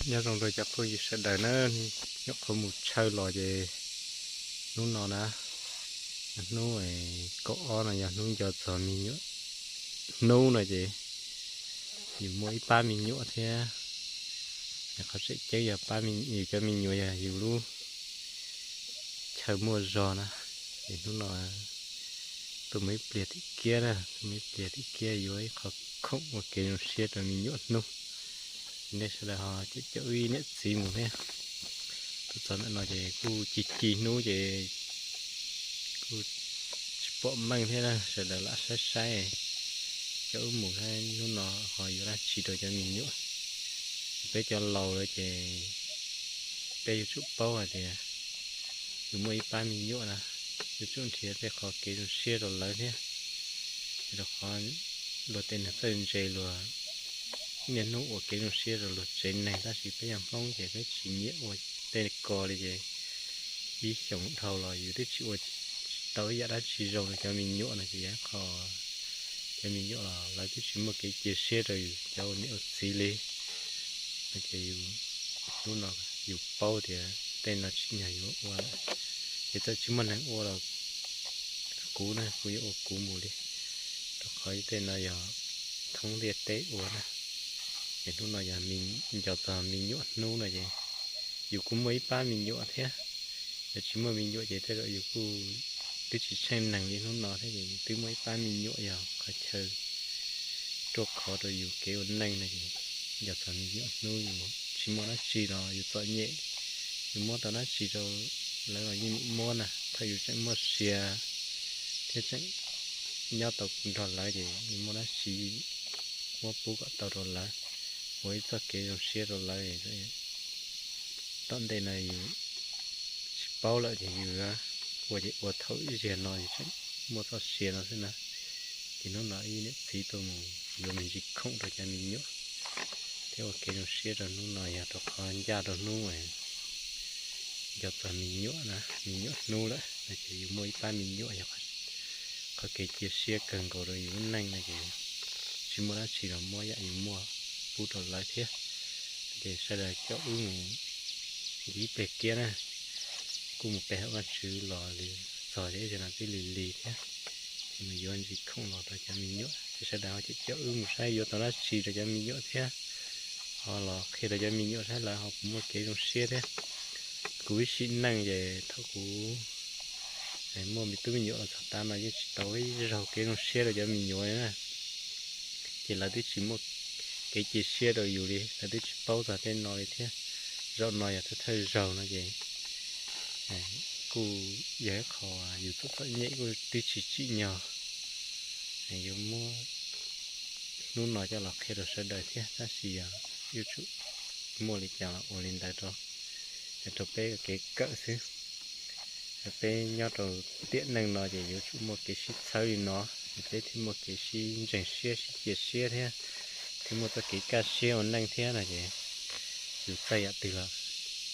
Nyob zoo rau cov phooj ywg sawv daws na, nyuam qhuav mus tshaw los ces hnub no na, hnub kaum ob no yog hnub nco txog me nyuam hnub no ces yus muaj ib pab me nyuam thiab. Qhov tseem ceeb yog pab yus cov me nyuam yog yus lub chaw muaj zog na. Ces hnub no tuaj mus ib pliag tim kiab na, tuaj mus ib pliag tim kiab yuav ib qho khoom ua kev zoo siab rau me nyuam hnub. Nej sawv daws ho coj coj wb niam txiv mus thiab. Tuaj txog ntawm no ces kuj ci ci hnub ces kuj tsis pom meej thiab na, sawv daws lam saib saib coj wb mus saib hnub no ho yuav dab tsi rau cov me nyuam. Peb cov laus lawm ces peb yuav tsum paub hais tias yus muaj ib pab me nyuam na, yuav tsum nrhiav tej qho kev zoo siab rau lawv thiab. Rau qhov luag tej neeg txawj ntse luag niaj hnub ua kev zoo siab rau luag tsev neeg, tab sis peb yog Hmoob ces peb tsis nyiam ua tej ko li ces ib xyoos dhau los yus twb tsis ua tau ib yam dab tsi zoo rau cov me nyuam no ces yog qho cov me nyuam los lawv twb tsis muaj kev cia siab rau yus cov ua niam ua txiv li. No ces yus, hnub no yus paub tias tej no tsim nyog yuav ua lawm, ces txawm tsis muaj neeg ua los kuv na kuv yuav ua kuv mus li, rau qhov tej no yog thoob ntiaj teb ua na. Ces hnub no yog nco txog me nyuam hnub no ces yus kuj muaj ib pab me nyuam thiab. Yog tsis muaj me nyuam ces tej zaum yus kuj twb tsis tsheej neeg li hnub no thiab, ces yus twb muaj ib pab me nyuam yog qhov chaw ruaj khov rau yus kev ua neej no ces nco txog me nyuam hnub yus tsis muaj dab tsi los yus txom nyem, yus muab tau dab tsi rau lawv los yeej muab na. Thaum yus tseem muaj sia thiab tseem nyob tau nrog lawv ces yus muaj dab tsi muab pub kom tau rau lawv, ua ib txoj kev zoo siab rau lawv. Tom ntej no yus tsis paub lawm ces yus ua ces ua thaum ib zaug no yus tseem muaj txoj sia no xwb na. Ces hnub no ib niam txiv tuaj mus yuav me ntsis khoom rau cov me nyuam thiab ua kev zoo siab rau hnub no yog rau qhov ncaj rau hnub nco txog me nyuam na, me nyuam hnub lawm no ces yus muaj ib pab me nyuam yog qhov kev cia siab kawg nkaus rau yus lub neej no ces tsis muaj dab tsi los muab yam yus muaj pub rau lawv thiab. Ces sawv daws coj wb mus ncig ib pliag kiab na, kuj mus pe hawm Vajtswv los li txog ces ib zaug no twb lig lig thiab, ces mus yuav ntsis khoom los rau cov me nyuam. Ces sawv daws ho coj coj wb mus saib yuav tau dab tsi rau cov me nyuam thiab, ho los qhia rau cov me nyuam saib lawv ho puas muaj kev zoo siab thiab. Kuv ib sim neej ces thaum kuv muaj me tub me nyuam los txog tav no yeej tsis tau ib zaug kev zoo siab rau cov me nyuam li na. Ces lawv twb tsis muaj kev cia siab rau yus li, lawv twb tsis paub txog tej no li thiab. Zaum no yog thawj thawj zaug no ces kuj yog ib qho yus txom txom nyem kuj twb tsis tsim nyog yuav muab hnub no coj los qhia rau sawv daws thiab, tab sis yog yuav tsum muaj li cas los ua li ntawd rau, rau peb kev kawm xwb. Peb nyob rau tiam neej no ces yuav tsum muaj kev sib txhawb li no, peb thiaj muaj kev sib ntseeg siab sib cia siab thiab, thiaj muaj txoj kev kaj siab ua neej thiab no ces yus txawj yam twg los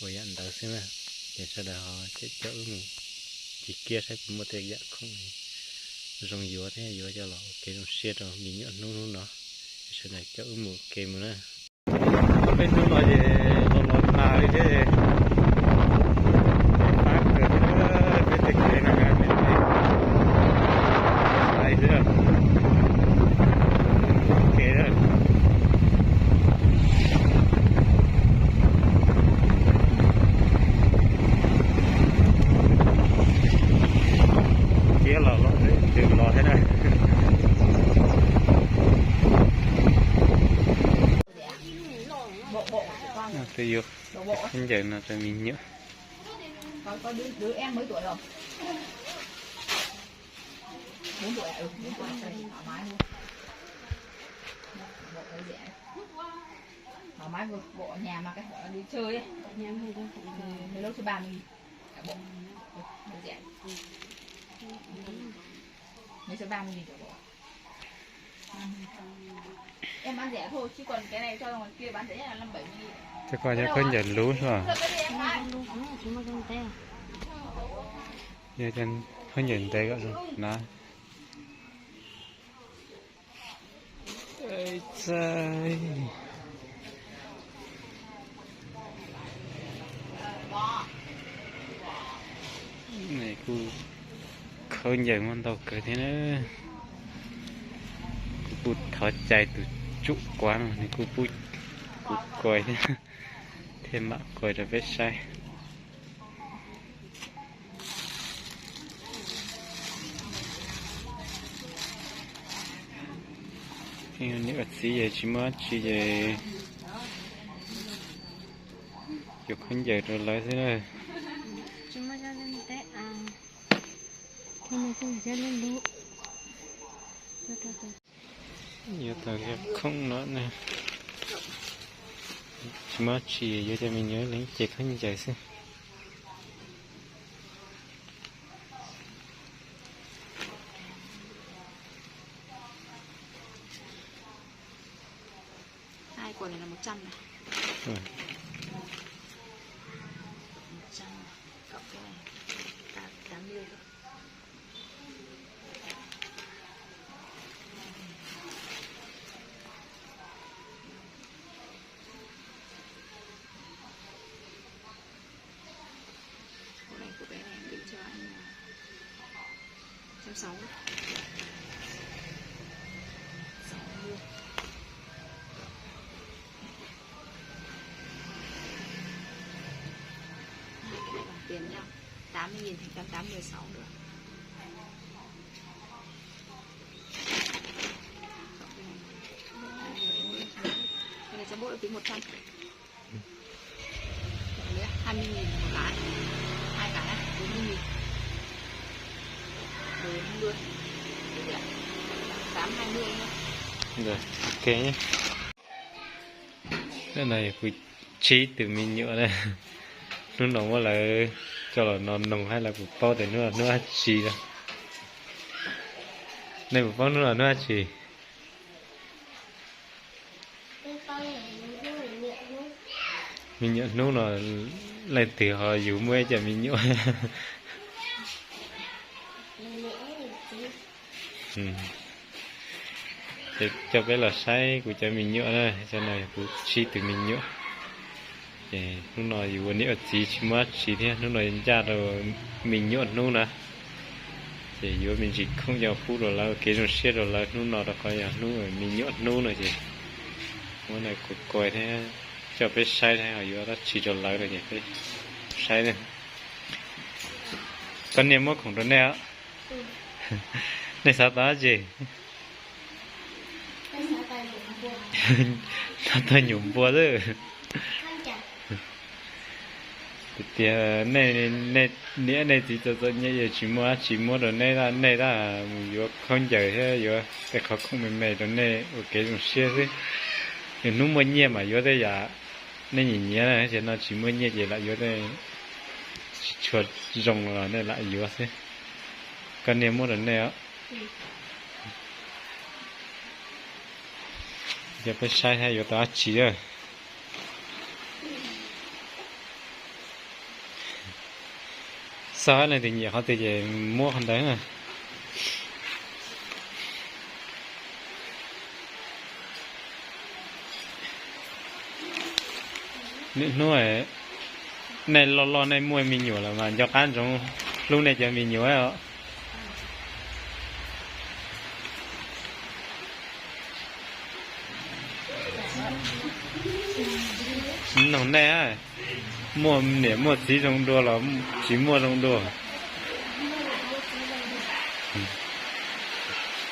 ua yam ntawd xwb na. Ces sawv daws ho coj coj wb mus ncig kiab saib puas muaj tej yam khoom zoo yuav thiab yuav coj los ua kev zoo siab rau me nyuam hnub hnub no. Ces sawv daws coj wb mus ua ke mus na. Peb hnub no ces los los nag li thiab, peb pab kawg thiab, peb tej kev no peb pais xwb. Kev kiab los los nws los thiab na. Twb yuav khaub ncaws no rau me nyuam. Cov ko yog khaub ncaws luv xwb. Yog khaub ncaws ntev kom na. Txawj. Kuj khaub ncaws muaj ntau kawg thiab na. Kuv kuj thov cai tus tsum kuav no, nws kuj pub kuv kuas thiab, thiaj mam kuas rau peb saib. Niam ua txiv ces tsis muaj dab tsi ces yuav khaub ncaws rau lawv xwb na. Yuav tau cov khoom no ne, tsis muaj dab tsi, yuav cov me nyuam leej ces khaub ncaws xwb. Hai quả này là một trăm này. Một trăm này, cộng cái này, tám, tám mươi thôi. Cái này của bé này em gửi cho anh là một trăm sáu mươi. Sáu mươi. Hai cái này bằng tiền nhau. Tám mươi nghìn thành tám tám mười sáu nữa. Cộng cái này. Cái này cho bố tính một trăm. Hai mươi nghìn một cái. Hai cái á, bốn mươi nghìn. Bốn mươi. Tám hai mươi nhá. Rồi, ok nhé. Hnub no kuv tsib tus me nyuam na. Hnub no muab lawv coj los no noog hab lawv puas paub tias hnub no hnub dab tsi lawm. Nej puas paub hnub no hnub dab tsi? Me nyuam hnub no leej twg ho yug muaj ib co me nyuam? Ces coj peb los saib kuv cov me nyuam na, cov no kuv tsib tus me nyuam. Ces hnub no yus ua niam ua txiv tsis muaj dab tsi thiab, hnub no ncaj rau me nyuam hnub na. Ces yuav me ntsis khoom coj pub rau lawv, kev zoo siab rau lawv hnub no rau qhov yog hnub me nyuam hnub no ces muab no kuv kuas thiab coj peb saib thiab ho yuav dab tsi rau lawv no ces peb saib. Koj niam muab khoom rau nej os. Nej xav tau dab tsi? Xav tau nyuam npua xwb. Tias nej niam nej txiv txom txom nyem es tsis muaj dab tsi muab rau nej, nej tab mus yuav khaub ncaws thiab yuav tej qhov khoom me me rau nej ua kev zoo siab xwb. Nws hnub muaj nyiaj mas yuav tej yam nej nyiam nyiam na, ces no tsis muaj nyiaj ces lam yuav tej tsis tshua zoo los nej lam yuav xwb. Koj niam muab rau nej os. Coj peb saib thiab yuav tau dab tsi. Xav leej twg nyiam qhov twg ces muab qhov ntawd. Niaj hnub nej loj loj nej muaj me nyuam lawm mas nco qab ntsoov hlub nej cov me nyuam os. Noog nej, muaj niam muaj txiv zoo dua los tsis muaj zoo dua?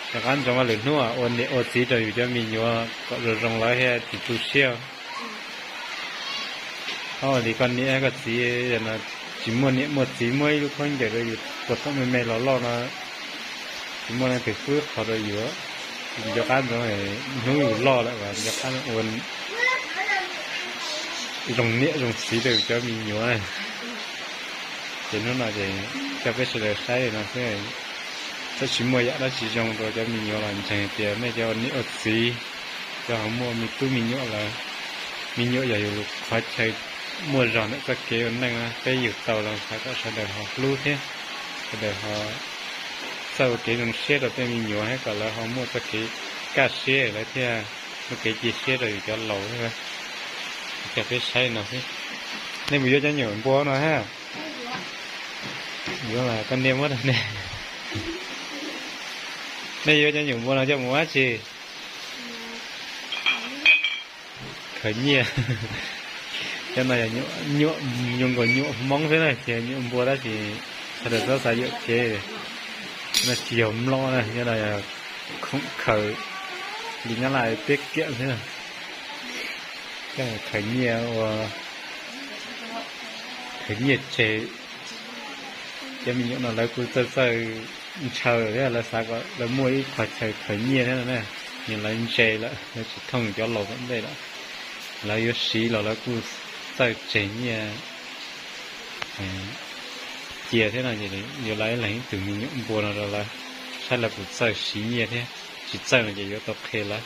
Nco qab ntsoov lwm hnub ua niam ua txiv rau yus cov me nyuam kom zoo zoo lawv thiaj tsis tu siab. Ob li koj niam koj txiv no tsis muaj niam muaj txiv muab ib lub khaub ncaws rau yus puag thaum me me los loj no, tsis muaj leej twg pub qhov rau yus. Nco qab ntsoov hnub yus loj lawm nco qab ua zoo niam zoo txiv rau yus cov me nyuam. Ces hnub no ces coj peb sawv daws saib no xwb, txawm tsis muaj yam dab tsi zoo rau cov me nyuam los ntseeg tias nej cov ua niam ua txiv, cov ho muaj me tub me nyuam lawm, me nyuam yog yus qhov chaw muaj zog ntawm txoj kev ua neej, peb yug tau los thov kom sawv daws ho hlub thiab sawv daws ho txawj ua kev zoo siab rau tej me nyuam thiab kom lawv ho muaj txoj kev kaj siab lawv thiaj muaj kev cia siab rau yus cov laus thiab. Coj peb saib no xwb. Nej puas yuav cov nyuam npua no hab? Yuav mas koj niam muab rau nej. Nej yuav cov nyuam npua no coj mus ua dab tsi? Khaws nyiaj. Cov no yog nyuam, nyuam, nyuam nkaus nyuam Hmoob xwb na, ces nyuam npua tab sis sawv daws txhob xav yuam kev. No tsis yog mlom na, cov no yog khoom khaws li Nyab Laj tiết kiệm xwb na. Coj mus khaws nyiaj ua, khaws nyiaj tseg. Cov me nyuam no lawv kuj txawj txawj ntshaw thiab, lawv xav kom lawv muaj ib qhov chaw khaws nyiaj thiab no na. Nws lawv ntse lawm, lawv tsis thooj cov laus tom ntej lawm. Lawv yuav siv los lawv kuj txawj tseg nyiaj cia thiab no. Yuav lawv ib leeg ib tug me nyuam npua no rau lawv, saib lawv puas txawj siv nyiaj thiab. Tsis txawj no ces yuav tau qhia lawv.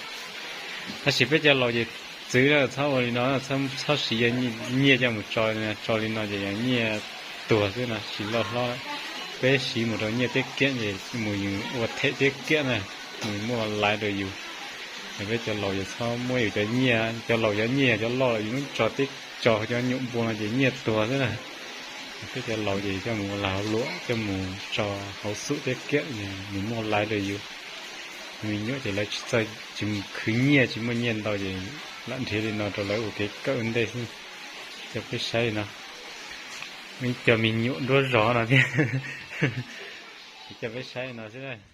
Tab sis peb cov laus ces txwv txhob ua li no, txhob siv nyiaj coj mus tso, tso li no ces yog nyiaj tuag xwb no, tsis loj hlob. Peb siv mus rau nyiaj tiết kiệm ces mus yus ua thẻ tiết kiệm na, nws muaj laiv rau yus. Yog peb cov laus ces txhob muab yus cov nyiaj, cov laus cov nyiaj yog cov loj lawm yus muab tso, tso cov nyuam npua no ces nyiaj tuag xwb na. Peb cov laus ces coj mus ua lag hauv luam, coj mus tso hauv xub tiết kiệm, nws muaj laiv rau yus. Me nyuam ces lawv tsis txawj, tsis khwv nyiaj, tsis muaj nyiaj ntau ces lam nrhiav li no rau lawv ua kev kawm ua ntej xwb. Coj peb saib li no, ib co me nyuam nruab zos no thiab. Ces coj peb saib li no xwb.